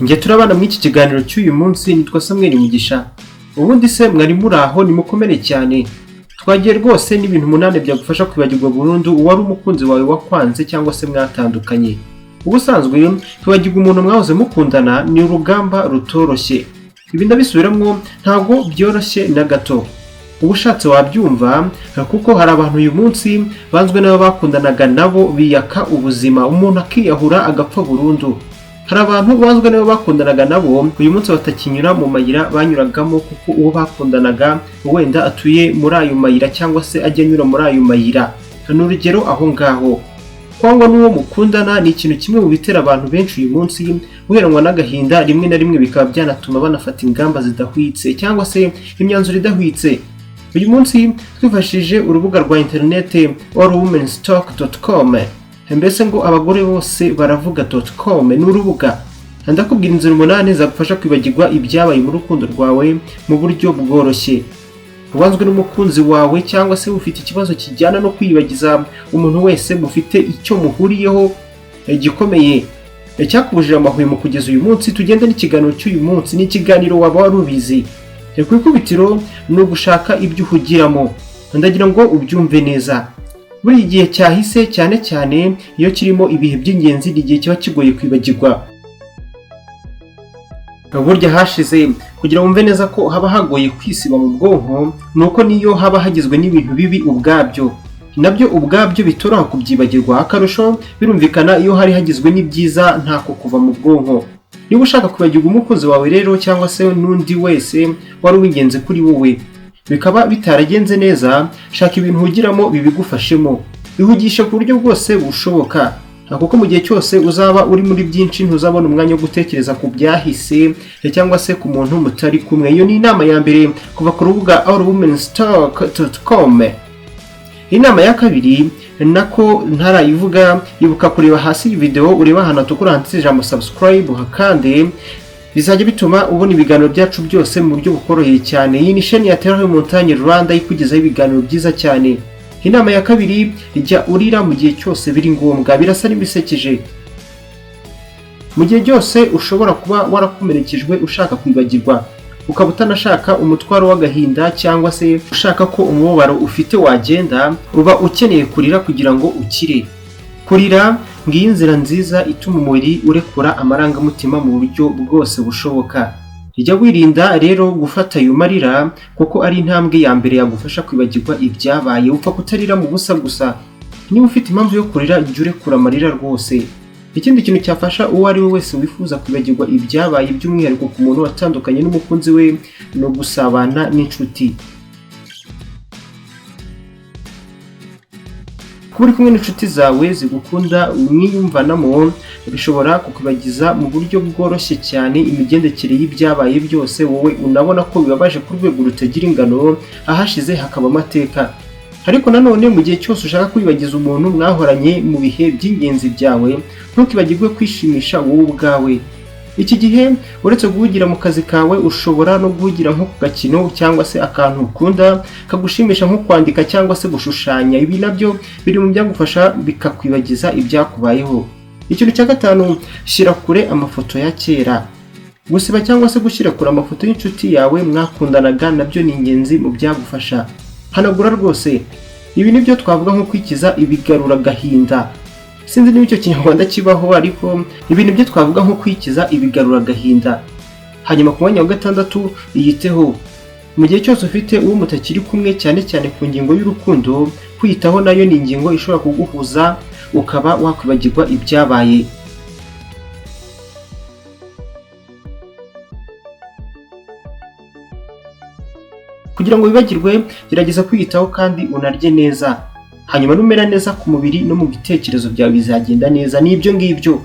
Njye turabana muri iki kiganiro cy'uyu munsi nitwa Samuel Mugisha. Ubundi se mwari muri aho? Nimukomere cyane. Twagiye rwose n'ibintu 8 byagufasha kwibagirwa burundu uwari umukunzi wawe wakwanze cyangwa se mwatandukanye. Ubusanzwe kwibagirwa umuntu mwahoze mukundana ni urugamba rutoroshye. Ibi ndabisubiramwo, ntabwo byoroshye na gato. Ubushatse wabyumva, kuko hari abantu uyu munsi banzwe n'abo bakundanaga nabo biyaka ubuzima, umuntu akiyahura agapfa burundu. Hari abantu banzwe n'abo bakundanaga nabo uyu munsi batakinyura mu mayira banyuragamo, kuko uwo bakundanaga wenda atuye muri ayo mayira cyangwa se ajya anyura muri ayo mayira. Ni urugero aho ngaho. Kwangwa n'uwo mukundana ni ikintu kimwe mu bitera abantu benshi uyu munsi guheranwa n'agahinda, rimwe na rimwe bikaba byanatuma banafata ingamba zidahwitse cyangwa se imyanzuro idahwitse. Uyu munsi twifashishije urubuga rwa interineti allwomenstalk.com, mbese ngo abagore bose baravuga.com, ni urubuga. Ndakubwira inzira 8 zagufasha kwibagirwa ibyabaye mu rukundo rwawe mu buryo bworoshye. Ubanzwe n'umukunzi wawe cyangwa se ufite ikibazo kijyana no kwiyibagiza umuntu wese mufite icyo muhuriyeho gikomeye cyakubujije amahwemo kugeza uyu munsi, tugende n'ikiganiro cy'uyu munsi. Ni ikiganiro waba wari ubizi. Ku ikubitiro ni ugushaka ibyo uhugiramo. Ndagira ngo ubyumve neza. Buri gihe cyahise, cyane cyane iyo kirimo ibihe by'ingenzi, ni igihe kiba kigoye kwibagirwa. Burya hashize kugira wumve neza ko haba hagoye kwisiba mu bwonko, ni uko niyo haba hagizwe n'ibintu bibi ubwabyo, nabyo ubwabyo bitoroha kubyibagirwa. Akarusho birumvikana iyo hari hagizwe n'ibyiza, ntako kuva mu bwonko. Niba ushaka kwibagirwa umukunzi wawe rero, cyangwa se n'undi wese wari uw'ingenzi kuri wowe, bikaba bitaragenze neza, shaka ibintu uhugiramo bibigufashemo. Bihugishe ku buryo bwose bushoboka, kuko mu gihe cyose uzaba uri muri byinshi ntuzabona umwanya wo gutekereza ku byahise cyangwa se ku muntu mutari kumwe. Iyo ni inama ya mbere kuva ku rubuga allwomenstalk.com. Inama ya kabiri nako ntarayivuga, ibuka kureba hasi iyi video, ureba ahantu hatukura handitse ijambo subscribe, hakande, bizajya bituma ubona ibiganiro byacu byose mu buryo bukoroheye cyane. Iyi ni chaîne ya Terre Montagne Rwanda ikugezaho ibiganiro byiza cyane. Inama ya kabiri, jya urira mu gihe cyose biri ngombwa. Birasa n'ibisekeje. Mu gihe cyose ushobora kuba warakomerekejwe, ushaka kwibagirwa, ukaba utanashaka umutwaro w'agahinda, cyangwa se ushaka ko umubabaro ufite wagenda, uba ukeneye kurira kugira ngo ukire. Kurira ngiyi nzira nziza ituma umubiri urekura amarangamutima mu buryo bwose bushoboka. Jya wirinda rero gufata ayo marira, kuko ari intambwe ya mbere yagufasha kwibagirwa ibyabaye. Upfa kutarira mu busa gusa. Niba ufite impamvu yo kurira, jya urekura amarira rwose. Ikindi kintu cyafasha uwo ari we wese wifuza kwibagirwa ibyabaye, by'umwihariko ku muntu watandukanye n'umukunzi we, ni ugusabana n'inshuti. Kuba uri kumwe n'inshuti zawe zigukunda, mwiyumvanamo, bishobora kukwibagiza mu buryo bworoshye cyane imigendekere y'ibyabaye byose wowe unabona ko bibabaje ku rwego rutagira ingano, ahashize hakaba amateka. Ariko nanone mu gihe cyose ushaka kwibagiza umuntu mwahoranye mu bihe by'ingenzi byawe, ntukibagirwe kwishimisha wowe ubwawe. Iki gihe uretse guhugira mu kazi kawe, ushobora no guhugira nko ku gakino cyangwa se akantu ukunda kagushimisha, nko kwandika cyangwa se gushushanya. Ibi nabyo biri mu byagufasha bikakwibagiza ibyakubayeho. Ikintu cya gatanu, shyira kure amafoto ya kera. Gusiba cyangwa se gushyira kure amafoto y'inshuti yawe mwakundanaga nabyo ni ingenzi mu byagufasha. Hanagura rwose. Ibi nibyo twavuga nko kwikiza ibigarura agahinda. Sinzi niba icyo kinyarwanda kibaho, ariko ibi nibyo twavuga nko kwikiza ibigarura agahinda. Hanyuma ku mwanya wa gatandatu, iyiteho. Mu gihe cyose ufite uwo mutakiri kumwe, cyane cyane ku ngingo y'urukundo, kwiyitaho nayo ni ingingo ishobora kuguhuza ukaba wakwibagirwa ibyabaye. Kugira ngo wibagirwe, gerageza kwiyitaho kandi unarye neza. Hanyuma numera neza ku mubiri no mu bitekerezo byawe bizagenda neza. Ni ibyo ngibyo.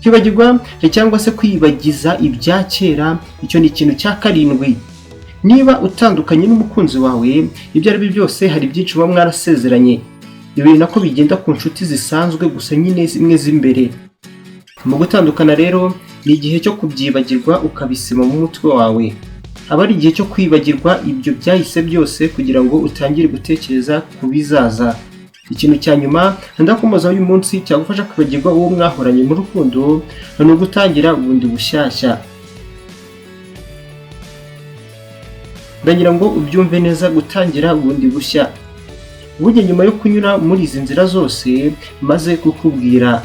Kwibagirwa cyangwa se kwibagiza ibya kera, icyo ni ikintu cya karindwi. Niba utandukanye n'umukunzi wawe, ibyo ari byo byose hari byinshi muba mwarasezeranye. Ibi nako bigenda ku nshuti zisanzwe gusa nyine zimwe z'imbere. Mu gutandukana rero ni igihe cyo kubyibagirwa ukabisiba mu mutwe wawe. Aba ari igihe cyo kwibagirwa ibyo byahise byose kugira ngo utangire gutekereza ku bizaza. Ikintu cya nyuma ndakomoza uyu munsi cyagufasha kwibagirwa uwo mwahoranye mu rukundo ni ugutangira bundi bushyashya. Ndagira ngo ubyumve neza, gutangira bundi bushya. Burya nyuma yo kunyura muri izi nzira zose maze kukubwira,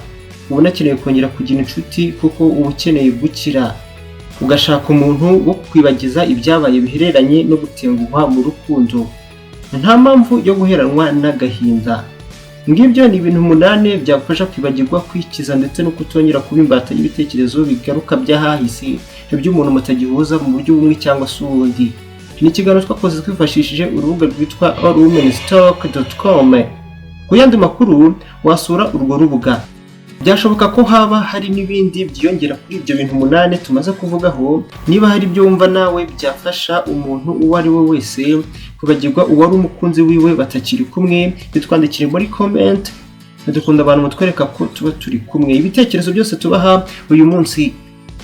uba unakeneye kongera kugira inshuti kuko uba ukeneye gukira, ugashaka umuntu wo kukwibagiza ibyabaye bihereranye no gutenguhwa mu rukundo. Nta mpamvu yo guheranwa n'agahinda. Ngibyo ni ibintu 8 byagufasha kwibagirwa, kwikiza ndetse no kutongera kuba imbata y'ibitekerezo bigaruka by'ahahise by'umuntu mutagihuza mu buryo bumwe cyangwa se ubundi. Ni ikiganiro twakoze twifashishije urubuga rwitwa allwomenstalk.com. Ku yandi makuru wasura urwo rubuga. Byashoboka ko haba hari n'ibindi byiyongera kuri ibyo bintu 8 tumaze kuvugaho. Niba hari ibyo wumva nawe byafasha umuntu uwo ari we wese kwibagirwa uwari umukunzi wiwe batakiri kumwe, bitwandikire muri comment. Dukunda abantu mutwereka ko tuba turi kumwe. Ibitekerezo byose tubaha uyu munsi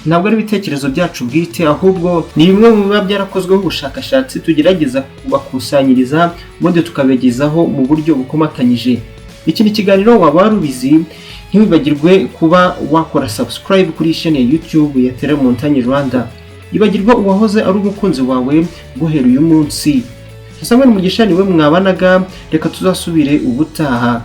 ntabwo ari ibitekerezo byacu bwite, ahubwo ni bimwe mu biba byarakozweho ubushakashatsi, tugerageza kubakusanyiriza ubundi tukabigezaho mu buryo bukomatanyije. Iki ni ikiganiro Waba Warubizi. Ntiwibagirwe kuba wakora subscribe kuri chaîne ya YouTube ya Tele Montagne Rwanda. Ibagirwa uwahoze ari umukunzi wawe guhera uyu munsi. Samuel Mugisha niwe mwabanaga, reka tuzasubire ubutaha.